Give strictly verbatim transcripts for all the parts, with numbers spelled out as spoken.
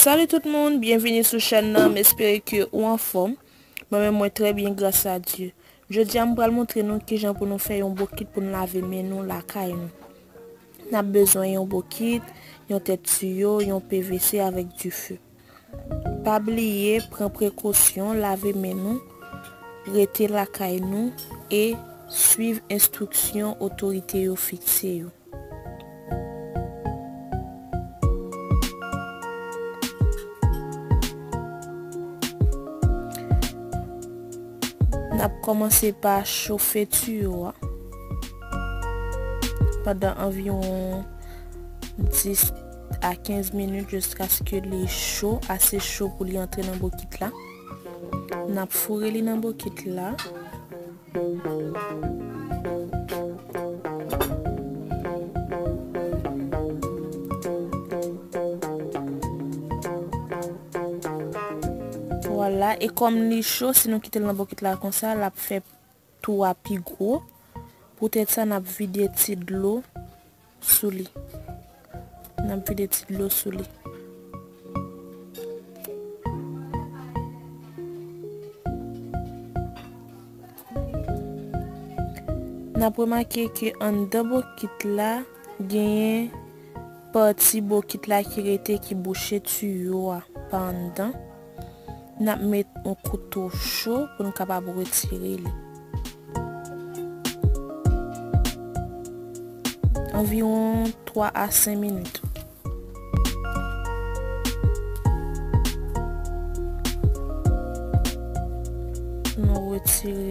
Salut tout moun, byenvini sou chèn nan, m espere ke ou anfòm. Mwen menm, mwen trè byen, gras a Dye. Jodi a, m pral montre nou kijan pou nou fè yon bokit pou n lave men nou lakay nou. N ap bezwen yon bokit, yon tèt tiyo, yon P V C avèk dife. Pa bliye, pran prekosyon, lave men nou, rete lakay nou e swiv enstriksyon otorite yo fikse yo. N ap kòmanse pa chofe tiyo a pandan anviwon dis a kenz minit jiskaske li cho, ase cho pou li antre nan bokit la. N ap foure li nan bokit la. Vwala, e kòm li cho, si nou kite l nan bokit la konsa, l ap fè tou a pi gwo. Poutèt sa, n ap vide ti dlo sou li. N ap vide ti dlo sou li. N ap remake ke anndan bokit la, genyen pati bokit la ki rete, ki bouche tiyo a pa anndan. N ap met yon kouto cho pou n kapab retire li. Anviwon twa a senk minit. Nou retire.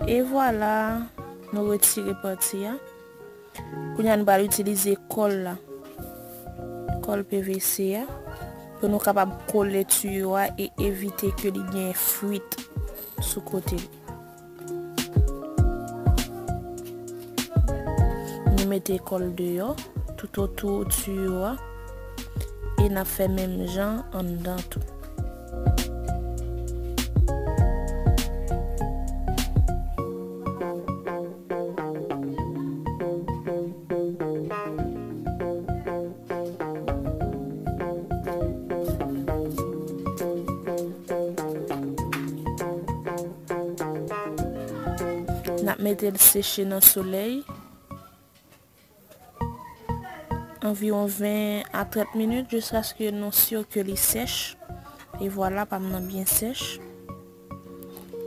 E vwala, nou retire pati a. Kounye a, nou pral itilize kòl la, kòl P V C a, pou nou kapab kole tiyo a e evite ke li gen fwit sou kote li. Nou mete kòl deyò, toutotou tiyo a, e n ap fè menm jan anndan tou. N ap mete l seche nan solèy anviwon ven a trant minit, jiskaske nou si ke li sèch. E vwala, pa m nan byen sèch.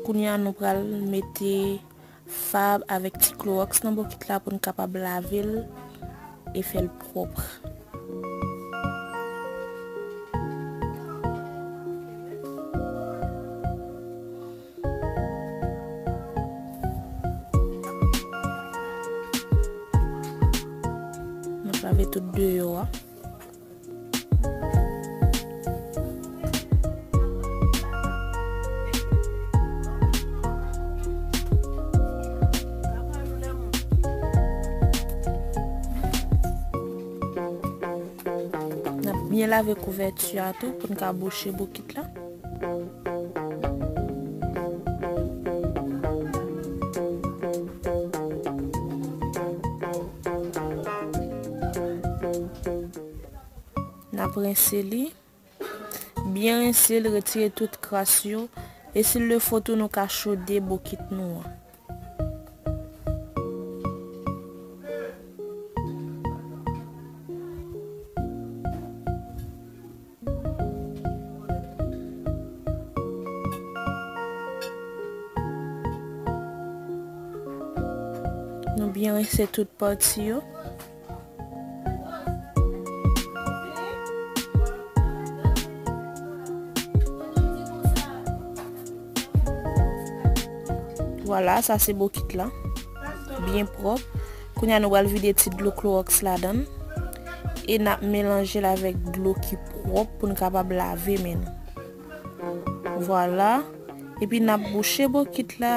Kounye a, nou pral mete fab avèk ti klowòks nan bokit la pou n kapab lave l e fè l pwòp. N ap lave tout deyò a. N ap byen lave kouvèti a tou pou n ka bouche bokit la. N ap rense li. Byen rense l, retire tout kras yo. E si l le fo tou, nou ka chode bokit nou an. Nou byen rense tout pati yo. Vwala, sa se bokit la. Byen pwòp. Kounye a nou pral vide ti dlo klowòks ladan l e n ap melanje l avèk dlo ki pwòp pou n kapab lave men nou. Vwala. Epi n ap bouche bokit la.